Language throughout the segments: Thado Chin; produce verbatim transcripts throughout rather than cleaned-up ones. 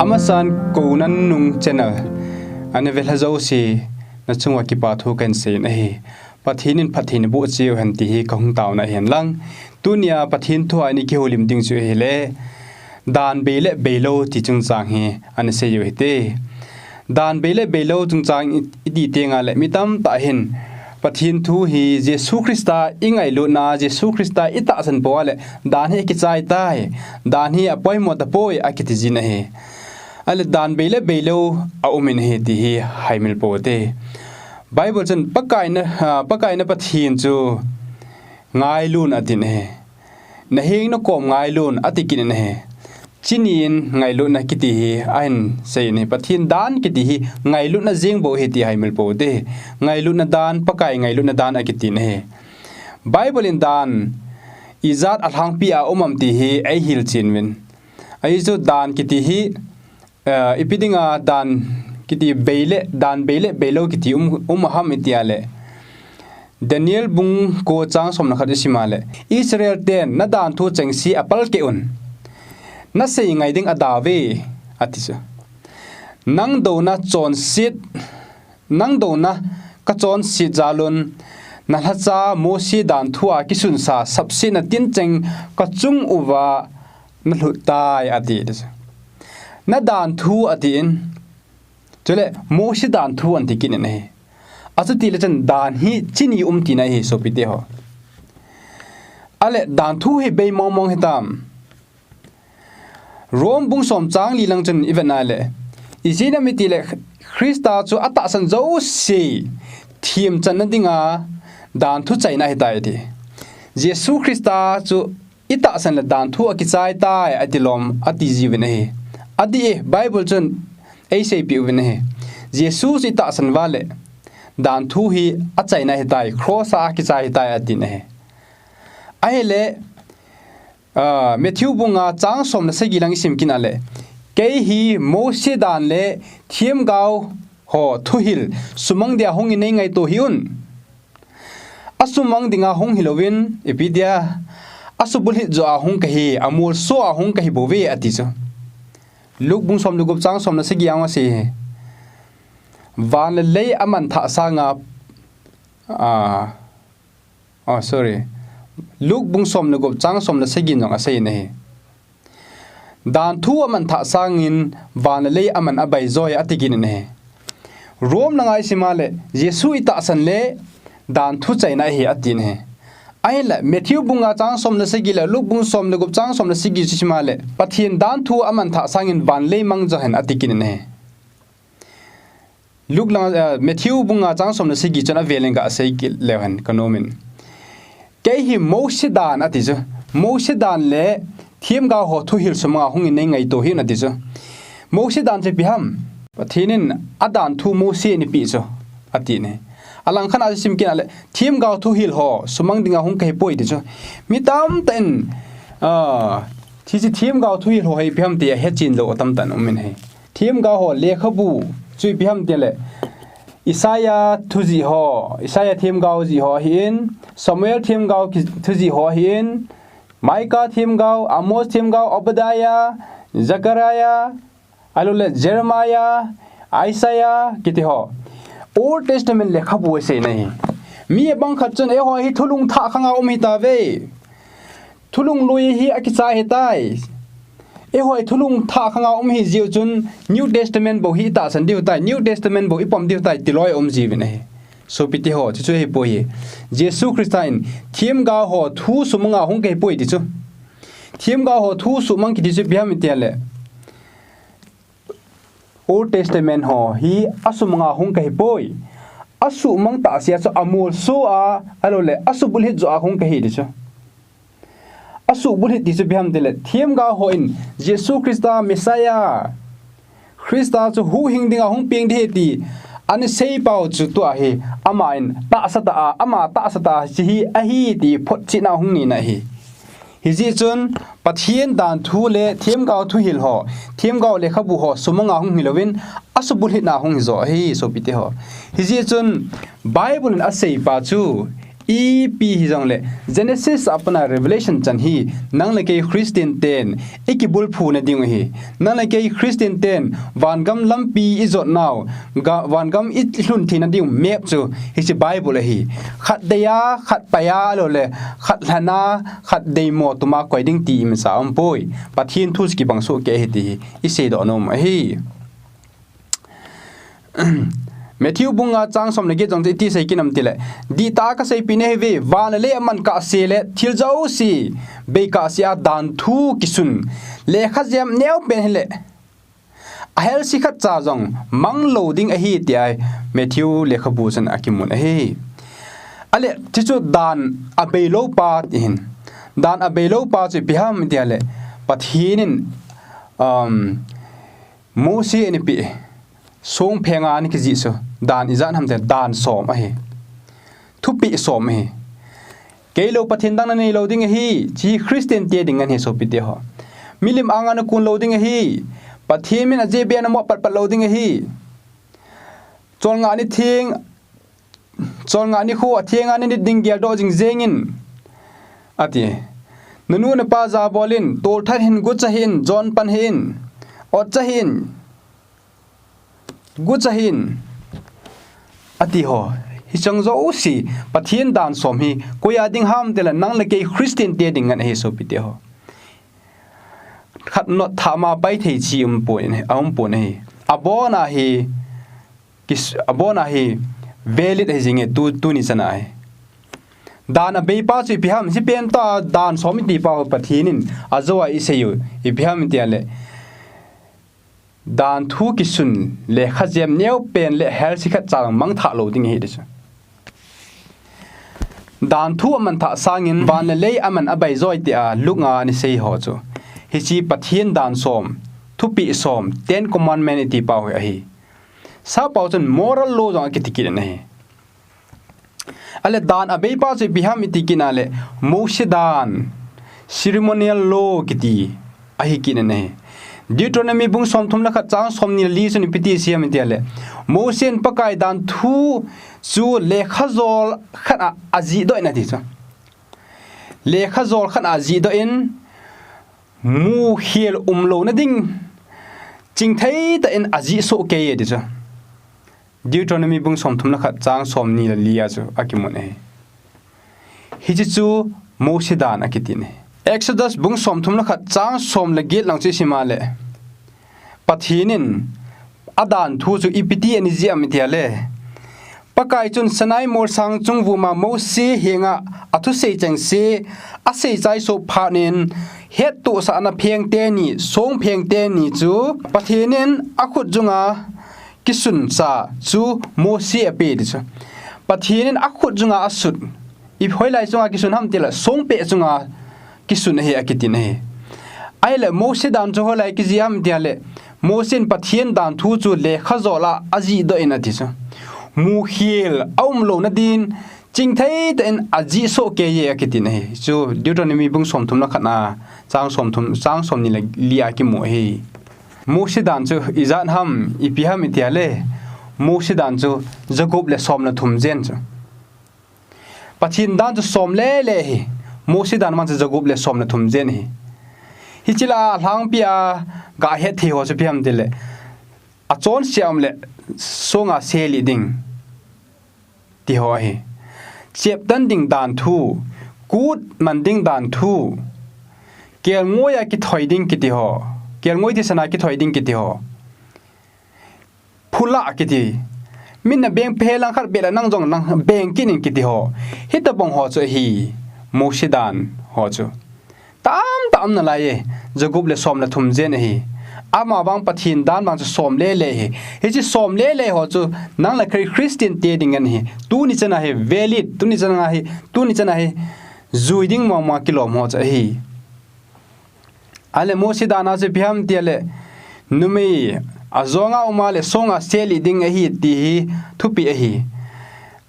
Amasan Kona Nunung channel ana ve lha jouse nachunga kipa thu kahin seiyin ahi. Pathen in phatthei naboh cheh hen ti hi kahung taona ahin lang. Tunia Pathen thu a ina kihoulim ding chu ahile, dan bei le beilou ti chungchang hi ana seiyu hite. Dan bei le beilou chungchang i, iti tenga le mi tamtah hin Pathen thu hi Jesu Christa i ngailutna, Jesu Christa i tahsan pou a le dan hi akichai tai, dan hi apoimo tapoi akiti jin ahi. Ahile dan bei le beilou aumin ahi ti hi haimil pou te. Bible chun Pakai na, ah, Pakai na Pathen chu ngailun atin ahi. Naheng nakom ngailun ati kit in ahi. Chuni in ngailutna kiti hi ahin seiyin ahi. Pathen dan kiti hi ngailutna jeng bou ahi ti haimil pou te. Ngailutna dan, Pakai ngailutna dan akitin ahi. Bible in dan ijat alhangpi a um am ti hi eihil chen uvin. Ahi chu dan kiti hi, eh, ipi dinga dan kiti bei le, dan bei le beilou kiti um, um ham iti a le, Daniel bung ko chang som le khat i sim a le, Israel ten na dan thu chengse a palkeh un. Na sei ngai ding ada uve, ati chu. Nang douna chonset, nang douna ka chonset jal un, na lhacha Mose dan thu a kisunsa sapsetna tincheng ka chung uva na lhut tai, ati chu. Na dan thu atin, chule Mose dan thu ahin ti kit in ahi. Achuti le chun dan hi chuni um tina ahi, sopite ho. Ahile dan thu hi bei mong mong hitam. Rome bung som chang li lang chun i vet na le, ijeh inem iti le Christa chu atahsan jouse themchanna dinga dan thu chaina ahitai ati. Jesu Christa chu i tahsan le dan thu akichai tai ati lom ati jiuvin ahi. Ati e, Bible chun eiseipeh uvin ahi. Jesu chu i tahsan uva le dan thu hi achaina ahitai, cross a akichai ahitai atin ahi. Ahile, ah, Matthew bung nga chang som le sagi lang i sim kit a le, kei hi Mose dan le themgao ho thuhil sumang dia hungin nei ngaito hih un. Asumang dinga hung hilouvin, ipi dia, asubulhit joh a hung kahi, amolso a hung kahi bouve ati chu. Luke bung som le gup chang som le sagi a asei hi. Van le lei amanthah sanga, ah, oh, sorry. Luke bung som le gup chang som le sagi jong asei in ahi. Dan thu amanthah sangin van le lei aman abai joi ati kit in ahi. Rome langa i sim a le Jesu i tahsan le dan thu chaina ahi atin ahi. Ahinla Matthew bung nga chang som le sagi le Luke bung som le gup chang som le sagi chu i sim a le Pathen dan thu amanthah sangin van lei mang jo hen ati kit in ahi. Luke lang, eh, Matthew bung nga chang som le sagi chun avel in gasei kit leu hen kanomin. Kei hi Mose dan ati chu. Mose dan le themgao ho thuhil sumanga hungin nei ngaito hih un ati chu. Mose dan chu ipi ham? Pathen in adan thu Mose in eipeh chu ati ne. Alang khat a sim kit a le themgao thuhil ho sumang dinga hung kahi poi ti chu. Mi tamtah in, ah, hiche themgao thuhil ho hi ipi ham ti ahechen lou tamtah in um in ahi. Themgao ho lekhabu chu ipi ham ti le, Isaiah thujih ho, Isaiah themgao jih ho ahin, Samuel themgao ki-, thujih ho ahin, Micah themgao, Amos themgao, Obadiah, Zechariah, ahilou le Jeremiah, Isaiah kiti ho. Old Testament lekhabu asei na ahi. Mi abang khat chun eiho hi thulung thah khanga um hitauve. Thulung lui hi akichai hitai. Eiho hi thulung thah khanga um hi jiu chun New Testament bou hi itahsan diu tai, New Testament bou ipom diu tai, ti loi um jiuvin ahi. Sopite ho, chuchu ahipoi. Jesu Christa in themgao ho thu sumanga hung kahi poi ti chu. Themgao ho thu sumang kiti chu ipi ham iti le, Old Testament ho hi asumanga hung kahi poi. Asumang tahsa chu amolso a, ahilou le asubulhit joh a hung kahi ti chu. Asubulhit ti chu ipi ham ti le, themgao ho in Jesu Christa Messiah, Christa chu huhhing dinga hung peng ding ahi ti ana seipau chu tua hi, aman tahsa tah a, ama tahsa tah a hiche hi ahi ti photchetna hung nei na ahi. Hijeh chun Pathen dan thu le themgao thuhil ho, themgao lekhabu ho sumanga hung hilouvin, asubulhitna hung hijo ahi, sopite ho. Hijeh chun Bible in aseipa chu Ipi hijongle, Genesis a pat a Revelation chan hi, nang le kei Christian ten, i kibulphu na ding u ahi. Nang le kei Christian ten, vangam lampi i jot nau, ga, vangam i hlun thei na ding u map chu, hiche Bible ahi. Khat dei a, khat pai a, lo le, khat lhan a, khat deimo tuma koi ding ti imacha um poi. Pathen thu chu kibang soh kei ahi ti hi, i seidoh nom ahi. Matthew bung nga chang som le get jong chu iti sei kit nam tile, dihtah a kasei peh nahi uve, van le lei aman kahse le thil jouse bei kahse a dan thu kisun lekha jem neo pen hile, a helse khat cha jong mang lou ding ahi ti ahi Matthew lekhabu chun akimun ahi. Ale, chuchu dan abei lou pa ti hin. Dan abei lou pa chu ipi ham ti ale, Pathen in, um, Mose ana pe, songpheng a ana kijih chu, dan ijat ham ti, dan som ahi. Thupeh som ahi. Kei lou Pathen dang nanei lou ding ahi, hiche Christian te ding ngen ahi sopi teho. Milim anga nakun lou ding ahi, Pathen min ajeh beh a namoh patpat lou ding ahi. Cholngah ni theng, cholngah nikho atheng a nanit ding geldoh jing jeng in, ati. Nanu napa jabol in, tolthat hih in, gucha hih in, jon pan hih in, otcha hih in, gucha hih in, ati ho. Hiche jouse, Pathen dan som hi, koi a ding ham tile nang le kei Christian te ding ngen ahi sopi teho. Khat not thah ma pai thei chi um pon, aum pon ahi. Abon a hi, kis-, abon a hi valid ahi jing e, tu, tuni chan a hi. Dan abei pa chu ipi ham, hiche pen tah dan som iti pa ho Pathen in ajou a isei u, ipi ham ti ale, dan thu kisun lekha jem neo pen le helse khat cha mang thah lou ding ahi ti chu. Dan thu aman thah sangin van le lei aman abai joi ti a Luke a ana sei ho chu, hiche Pathen dan som, thupeh som, Ten Commandment iti pa ho ahi. Sappao chun moral law jong akiti kit in ahi. Ale, dan abei pa chu ipi ham iti kit na le, Mose dan, ceremonial law kiti ahi kit in ahi. Deuteronomy bung somthum le khat chang somni le li chun ipi ti asei ham iti le, Mose in Pakai dan thu chu lekha jol khat a ajih doh in ati chu. Lekha jol khat a ajih doh in, mukhel um lou na ding, chingthei tah in ajih soh kei e ti chu. Deuteronomy bung somthum le khat chang somni le li a chu akimun ahi. Hiche chu Mose dan akiti ahi. Exodus bung somthum le khat chang som le get lang chu isim a le, Pathen in adan thu chu ipi ti ana jih ham iti le, Pakai chun Sinai molsang chungvum a Mose henga athusei chengse asei chai soh phat in, hettohsahna pheng teni, songpheng teni chu Pathen in akhut jung a kisunsa chu Mose ape ti chu. Pathen in akhut jung a asut. I hoilai chunga kisun ham ti le, songpeh chunga kisun ahi akiti ahi. Ahile Mose dan chu hoilai kijih ham ti le, Mose in Pathen dan thu chu lekha jol a ajih doh in ati chu. Mukhel aum lou na din, chingthei tah in ajih soh kei e akiti ahi. Chu Deuteronomy bung somthum le khat na, chang somthum, chang somni le li a kimu ahi. Mose dan chu ijat ham, ipi ham iti le, Mose dan chu jagup le som le thum jen chu. Pathen dan chu som le le ahi. Mose dan man chu jagup le som le thum jen ahi. Hiche lah a lhangpi a gahet thei ho chu ipi ham ti le, achonse a um le songa selih ding ti ho ahi. Cheptan ding dan thu, kut man ding dan thu, kelngoi a kithoi ding kiti ho, kelngoi thisan a kithoi ding kiti ho. Phula kiti. Min nabeng phe lang khat beh le nang jong nabeng kit in kiti ho. Hitobang ho chu ahi. Mose dan ho chu. Tamtah um nalai e. Jagup le som le thum jen ahi. Ama vang Pathen dan vang chu som le le ahi. Hiche som le le ho chu nang le kei Christian te ding ngen ahi. Tuni chan a hi valid. Tuni chan a hi. Tuni chan a hi. Jui ding mong mong a kilom ho chu ahi. Ahile Mose dan a chu ipi ham ti le, numei ajonga um a le songa selih ding ahi ti hi thupeh ahi.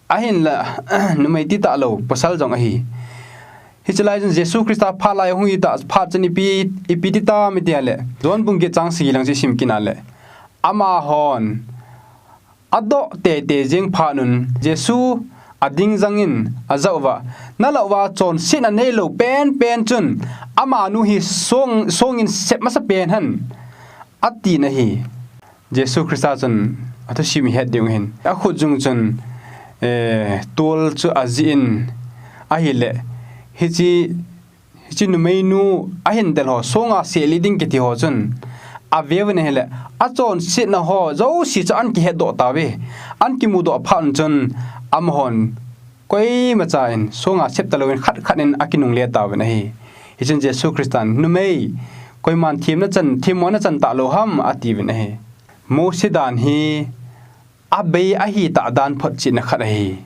Ahinla, numei ti talou, pasal jong ahi. Hiche lai chun Jesu Christa phat lai hung hi tah, phat chun ipi, ipi ti tam iti le, John bung get chang sagi lang chu isim kit na le, amahon adoh tei tei jing phat un, Jesu ading jangin ajah uva, nalah uva chonsetna neilou penpen chun amanu hi song, songin sep masa pen hen, atina ahi. Jesu Christa chun athusim ihet diu hin, akhut jung chun, eh, tol chu ajih in, ahile, hiche, hiche numeinu ahin del ho, songa seli ding kiti ho chun, aveuvin ahile, achonsetna ho jouse chu ahin kihetdoh tauve. Ahin kimudoh phat chun, amahon koimacha in songa sep talouvin khat khat in akinungle tauvin ahi. Hichun Jesu Christan, numei, koiman themna chan, themmona chan talou ham, atiuvin ahi. Mose dan hi abei ahitah dan photchetna khat ahi.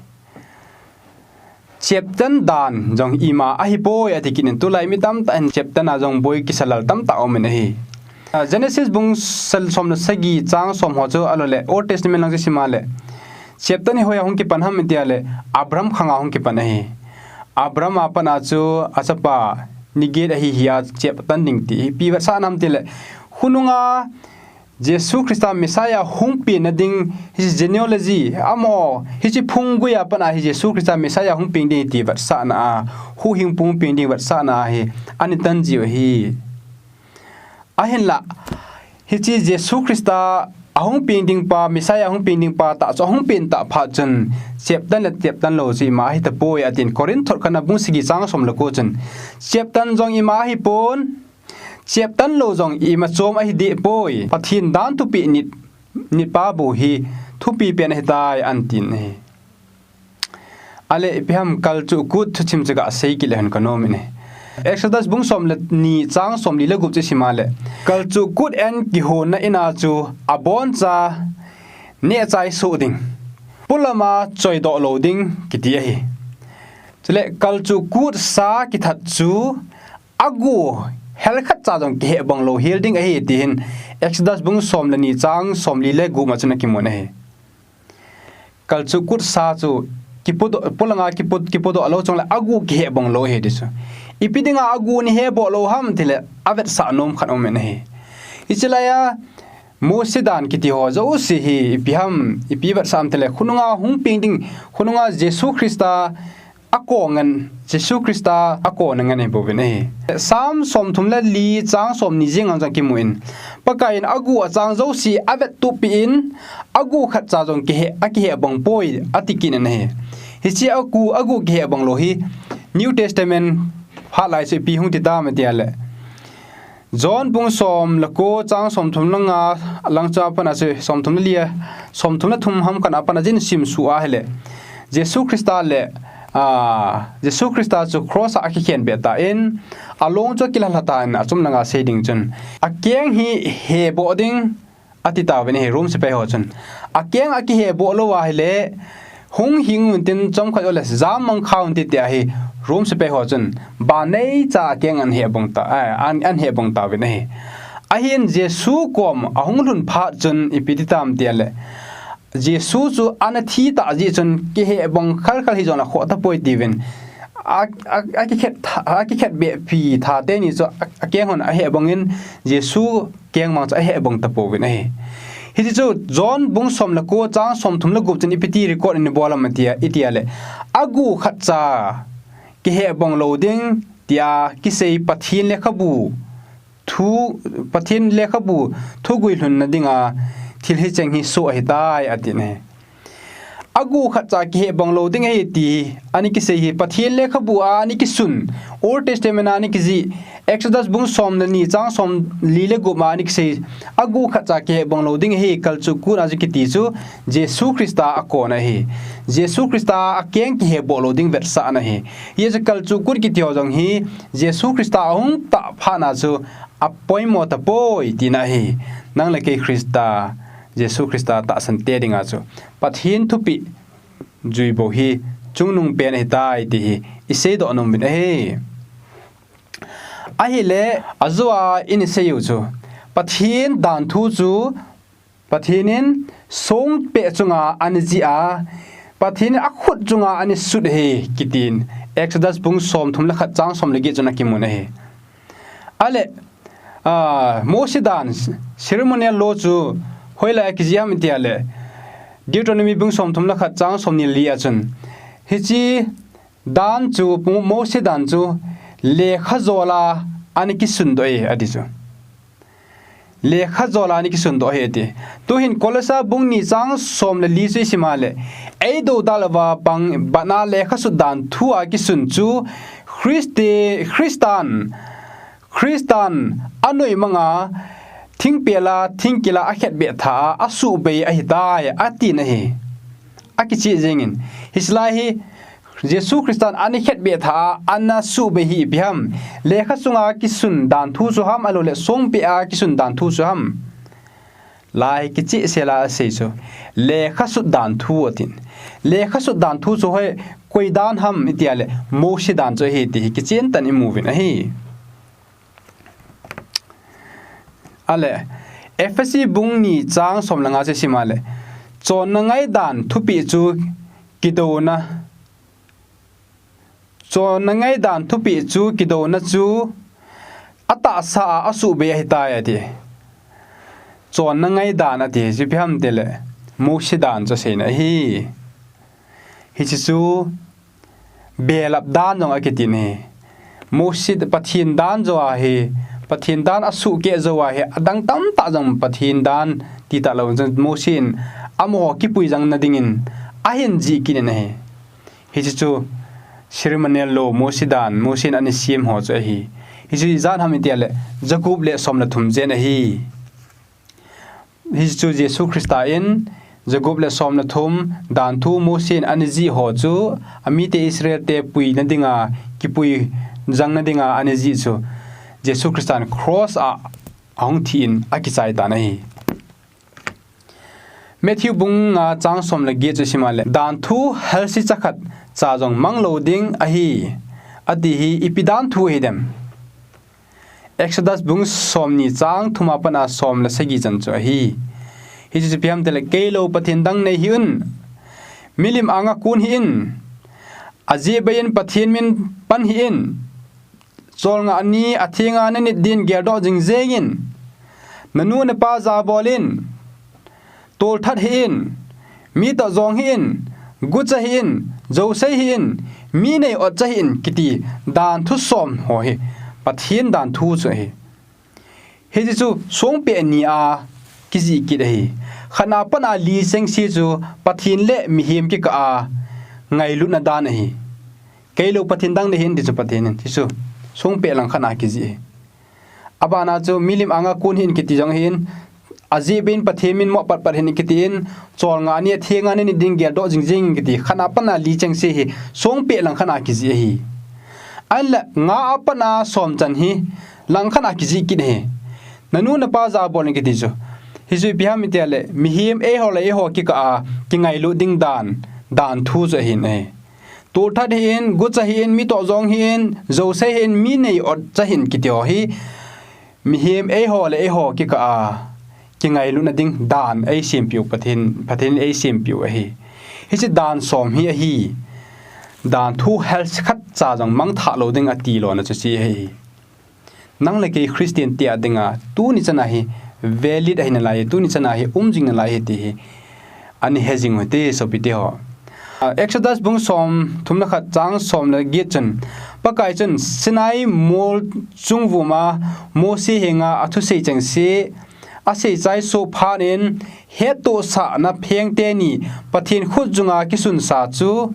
Cheptan dan jong ima ahipoi, ati kit in, tulai mi tamtah in cheptan a jong boi kisa lal tamtah aumin ahi. Ah, Genesis bung sal-, som le sagi chang som ho chu alole, Old Testament lang chu isima le, cheptan hi hoiya hung kipan ham iti le, Abraham khanga hung kipan ahi. Abraham a pat a chu achapa ni get ahi hia cheptan ding ti hi ipi vetsahna ham tile, khonunga Jesu Christa Messiah hung penna ding, hiche genealogy, amaho, hiche phunggui a pat a hi Jesu Christa Messiah hung peng ding ti vetsahna a, huhhingpu hung peng ding vetsahna a hi ana tan jiu ahi. Ahinlah, hiche Jesu Christa ahung peng ding pa, Messiah ahung peng ding pa tah chu ahung pen tah phat chun, cheptan le cheptan lou chu ima ahitapoi, atin Corinth thot khatna bung sagi chang som le ko chun, cheptan jong ima ahipon, cheptan lou jong ima chom ahi dehpoi. Pathen dan thupeh nit, nit pa bou hi thupi pen ahitai, atin ahi. Ale, ipi ham kalchuh kut thusim chu gasei kit le hen kanom in ahi. Exodus bung som le ni chang somli le gup chu isima le, kalchuh kut en kihonna in a chu aboncha nehchai soh ding, polama choidoh lou ding kiti ahi. Chule kalchuh kut sa kithat chu agu hel khatcha jong kiheh bang lou hel ding ahi, ti hin Exodus bung som le ni chang somli le gup ma chun akimun ahi. Kalchuh kut sa chu kipodoh, polanga kipo, kipodoh lou chungle agu kiheh bang lou ahi ti chu. Ipi dinga agu niheboh lou ham tile, avetsah nom khat aumin ahi. Hiche laiya Mose dan kiti ho jouse hi ipi ham, ipi vetsah ham tile, khonunga hung peng ding, khonunga Jesu Christa akong ngen, Jesu Christa akong ngen ahi bouvin ahi. Psalm somthum le li chang somni jeng a jong kimun, Pakaiyin agu achang jouse avettup peh in, agu khatcha jong kiheh, akiheh bang poi, ati kit in ahi. Hiche agu, agu kiheh bang lou hi New Testament phat lai chu ipi hung ti tam tia le, John bung som le ko chang somthum le nga lang chu apat a chu, somthum le li a, somthum le thum ham khat apat a jin simsuh ahile, Jesu Christa le, a, Jesu Christa chu cross a akikhen be tan, along chu akilha lha tan, achom langa sei ding chun, akeng hi heboh ding, ati tauvin ahi Rome sepai ho chun. Akeng akiheboh lou ahile, hung hing untin chomkhat ole, jammang kha untin tia hi Rome sepai ho chun, ban neicha akeng ahin hebong ta, eh, ahin, ahin hebong tauvin ahi. Ahin Jesu kom ahung lhun phat chun ipi ti tam tia le, Jesu chu ana thi tah jeh chun kiheh bang khalkhal hijongle khoh tapoi tiuvin. A, a, akikhet tha, akikhet behpi tha teni chu a, akeng hon aheh bangin Jesu keng mang chu aheh bang tapouvin ahi. Hiche chu John bung som le ko chang somthum le gup chun ipi ti record in ibol am tia, itia le, agu khatcha kiheh bang lou ding tia kisei Pathen lekhabu thu, Pathen lekhabu thu guilhunna dinga thil hicheng hi soh ahitai, atin ahi. Agu khatcha kiheh bang lou ding ahi ti ana kisei hi Pathen lekhabu a ana kisun, Old Testament a ana kijih, Exodus bung som le ni chang somli le gup ma ana kisei, agu khatcha kiheh bang lou ding ahi kalchuh kut a chu kiti chu Jesu Christa akon ahi. Jesu Christa akeng kiheboh lou ding vetsahna ahi. Hiche kalchuh kut kiti ho jong hi Jesu Christa ahung tah phat na chu apoimo tapoi tina ahi. Nang le kei Christa, Jesu Christa tahsan te dinga chu Pathen thupeh jui bou hi chungnung pen ahitai ti hi iseidoh nom uvin ahi. Ahile, ajoa ina sei u chu, Pathen dan thu chu Pathen in songpeh chunga ana jih a, Pathen in akhut chunga ana sut ahi, kitin Exodus bung somthum le khat chang som le get chun akimun ahi. Ale, a, Mose dan, ceremonial law chu hoilai a kijih ham tia le, Deuteronomy bung somthum le khat chang somni le li a chun, Hiche dan chu, Mo-, Mose dan chu, lekha jola ana kisundoh e, ati chu. Lekha jola ana kisundoh e ati. Tuhin Kolosa bung ni chang som le li chu isim a le, eidoudal uva pang, batna lekha sut dan thu a kisun chu, Christi-, Christan, Christan anoimang a, thingpel a, thingkil a akhetbeh tha a, asuhbei ahitai, atina ahi. Akicheh jengin. Hiche lai hi, Jesu Christan ana khetbeh tha a, ana suhbei hi ipi ham. Lekha sunga kisun dan thu chu ham, ahilouleh songpeh a kisun dan thu chu ham. Lai kichehsel a asei chu. Lekha sut dan thu atin. Lekha sut dan thu chu hoi, koi dan ham iti a le, Mose dan chu ahi ti hi kichen tah in imuvin ahi. Ale, Ephesi bung ni chang som le nga chu isim a le, chonna ngaidan thupeh chu kidouna, chonna ngaidan thupeh chu kidouna chu atahsa a asuhbei ahitai ati. Chonna ngaidan ati, chu ipi ham tile, Mose dan chu aseina ahi. Hiche chu, belap dan jong akitin ahi. Mose Pathen dan jou ahi, Pathen dan asuhkeh jou ahi, adang tamtah jong Pathen dan tita lou jong Mose in amaho kipui jangna dingin ahin jih kit in ahi. Hiche chu ceremonial law, Mose dan, Mose in ana sem ho chu ahi. Hiche chu ijat ham iti a le, jagup le som le thum jen ahi. Hiche chu Jesu Christa in, jagup le som le thum, dan thu Mose in ana jih ho chu, amite Israel te puina dinga, kipui jangna dinga ana jih chu, Jesu Christa in cross a ahung thi in akichai tan ahi. Matthew bung nga chang som le get chu isim a le, dan thu helsicha khat cha jong mang lou ding ahi, ati hi ipi dan thu ahi dem. Exodus bung som ni chang thum a pat a som le sagi chan chu ahi. Hiche chu ipi ham tile, kei lou Pathen dang nei hih un. Milim anga kon hih in. Ajeh bei in Pathen min pan hih in. Cholngah ni athenga nanit din geldoh jing jeng in. Nanu napa jabol in. Tolthat hih in, mi toh jong hih in, gucha hih in, jousei hih in, mi nei otcha hih in, kiti dan thu som ho hi, Pathen dan thu chu ahi. Hiche chu songpeh ni a kijih kit ahi. Khat a pat a li chengse chu Pathen le mihem kikah a ngailutna dan ahi. Kei lou Pathen dang nei hih in ti chu Pathen in. Hiche chu songpeh lang khat a kijih ahi. Abana chu milim anga kon hih in kiti jong hih in, ajeh bei in Pathen min mo patpat hih in kiti in, cholngah ni athenga nanit din geldoh jing jeng in kiti, khat a pat a li chengse hi, songpeh lang khat a kijih ahi. Ahinla, nga a pat a som chan hi, lang khat a kijih kit ahi. Nanu napa jabol in kiti chu. Hiche chu ipi ham iti a le, mihem eiho le eiho kikah a, kingailut ding dan, dan thu chu ahin ahi. Tolthat hih in, gucha hih in, mi toh jong hih in, jousei hih in, mi nei otcha hih in kiti ho hi, mihem eiho le eiho kikah a, kingailutna ding dan eisempeh u Pathen, Pathen in eisempeh u ahi. Hiche dan som hi ahi. Dan thu helsi khat cha jong mang tha lou ding ati lona chu hiche ahi. Nang le kei Christian te a dinga, tuni chan a hi valid ahi nalai, tuni chan a hi um jing nalai ahi ti hi, ana he jing u hite, sopite ho. Ah, Exodus bung som thum le khat chang som le get chun, Pakai chun Sinai mol chungvum a Mose henga athusei chengse, asei chai soh phat in, hettohsahna pheng teni Pathen khut junga kisunsa chu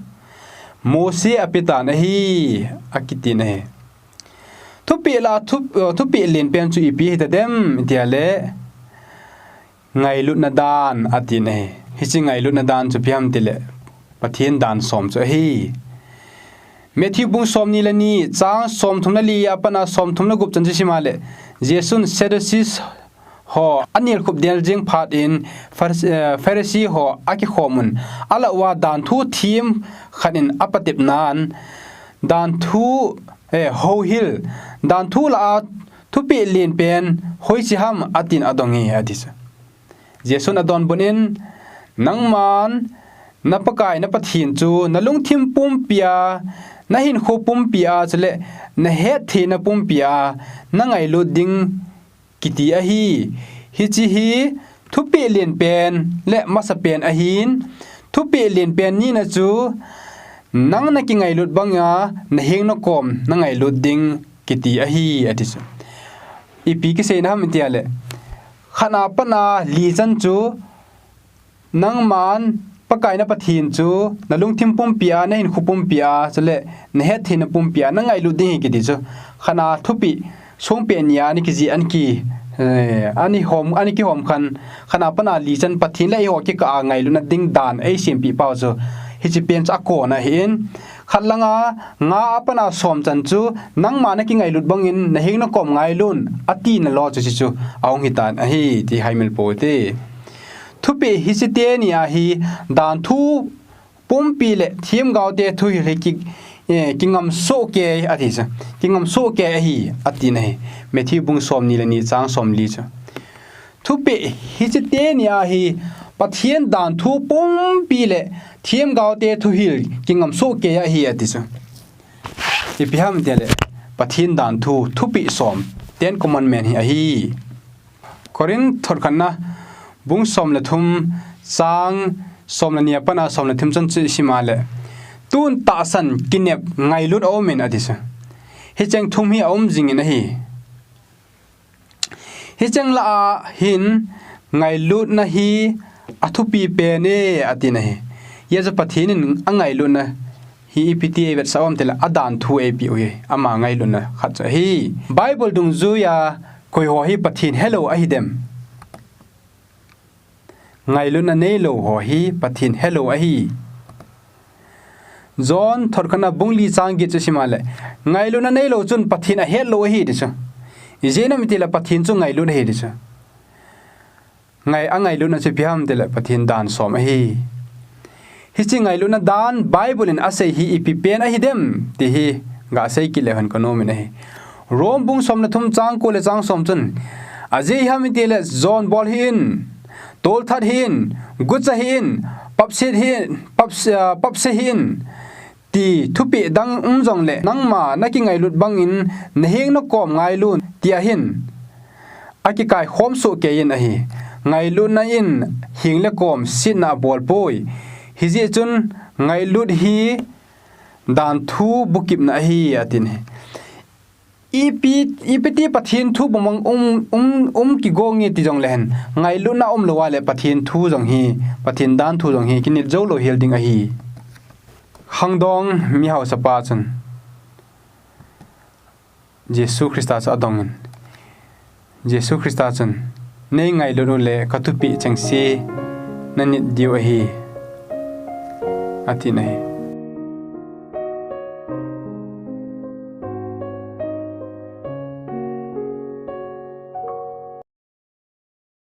Mose ape tan ahi, akitin ahi. Thupeh la, thu, eh, thupeh lenpen chu ipi hita dem, iti a le, ngailutna dan, atin ahi. Hiche ngailutna dan chu ipi ham tile, Pathen dan som chu ahi. Matthew bung som ni le ni, chang som thum le li a pat a som thum le gup chan chu isim a le, Jesun Sadducees ho anelkhup del jing phat in Phar-, eh, Pharisee ho akikhom un. Alah uva dan thu them khat in apatep nan, dan thu, eh, houhil, dan thu lah a thupeh lenpen hoiche ham atin adong e, ati chu. Jesun adonbut in, nangman na Pakai na Pathen chu nalungthim pumpi a, nahinkho pumpi a, chule nahetthei na pumpi a, nangailut ding kiti ahi. Hiche hi thupeh lenpen le masapen ahin, thupeh lenpen nina chu Nang na kingailut banga na heng na kom na ngailut ding kiti ahi, ati chu. Ipi kiseina ham tia le, khat a pat a li chan chu nangman Pakai na Pathen chu na lungthim pumpi a, na hinkho pumpi a, chule na hetthei na pumpi a na ngailut ding ahi kiti chu. Khat a thupi songpi ni a ni kiji an ki, eh, ani hom, ani kihom khan, khat a pat a li chan Pathen le eiho kikah a ngailutna ding dan eisempeh pau chu. Hiche pen chu akon ahin. Khat langa nga a pat a som chan chu, nangma na kingailut bangin na heng na kom ngailun, atina lo chu hiche chu ahung hitan ahi, ti haimil pou te. Thupeh hiche teni a hi, dan thu pumpi le themgao te thuhil hi ki, eh, kingam soh kei ati chu. Kingam soh kei ahi, atina ahi. Matthew bung somni le ni chang somli chu. Thupeh hiche teni a hi, Pathen dan thu pumpi le themgao te thuhil kingam soh kei ahi, ati chu. Ipi ham tia le, Pathen dan thu, thupeh som, Ten Commandment hi ahi. Corinth thot khatna, bung som le thum, chang som le ni a pat a som le thum chan chu isima le, tun tahsan kinep ngailut aumin, ati chu. Hicheng thum hi aum jingin ahi. Hicheng lah a hin ngailutna hi athupi pen e, atina ahi. Hijeh a Pathen in angailutna hi ipi ti eivetsah ham tia le, adan thu eipeh u hi, ama ngailutna khat chu ahi. Bible dungjuia koi ho hi Pathen helou ahi dem? Ngailutna neilou ho hi Pathen helou ahi. John thot khatna bung li chang get chu isima le, ngailutna neilou chun Pathen ahetlou ahi, ti chu. Ijeh inem iti le Pathen chu ngailut ahi, ti chu. Ngai, angailutna chu ipi ham tia le Pathen dan som ahi. Hiche ngailutna dan Bible in asei hi ipi pen ahi dem, ti hi gasei kit leu hen kanom in ahi. Rome bung som le thum chang ko le chang som chun, ajeh ham iti le, jon bol hih in, tolthat hih in, gucha hih in, papse hih in, papse, ah, papse hih in, ti thupeh dang um jongle, nangma na kingailut bangin na heng na kom ngailun, ti ahin, akikai khom soh kei in ahi. Ngailutna in heng le kom setna abol poi. Hijeh chun ngailut hi dan thu bukipna ahi, atin ahi. Ipi, ipi ti Pathen thu bang bang um, um, um kigo nge ti jongle hen, ngailutna umlou a le Pathen thu jong hi, Pathen dan thu jong hi kinit jou lou hel ding ahi. Khangdong mihaosapa chun Jesu Christa chu adongin, Jesu Christa chun, nei ngailut u le ka thupeh chengse na nit diu ahi, atin ahi.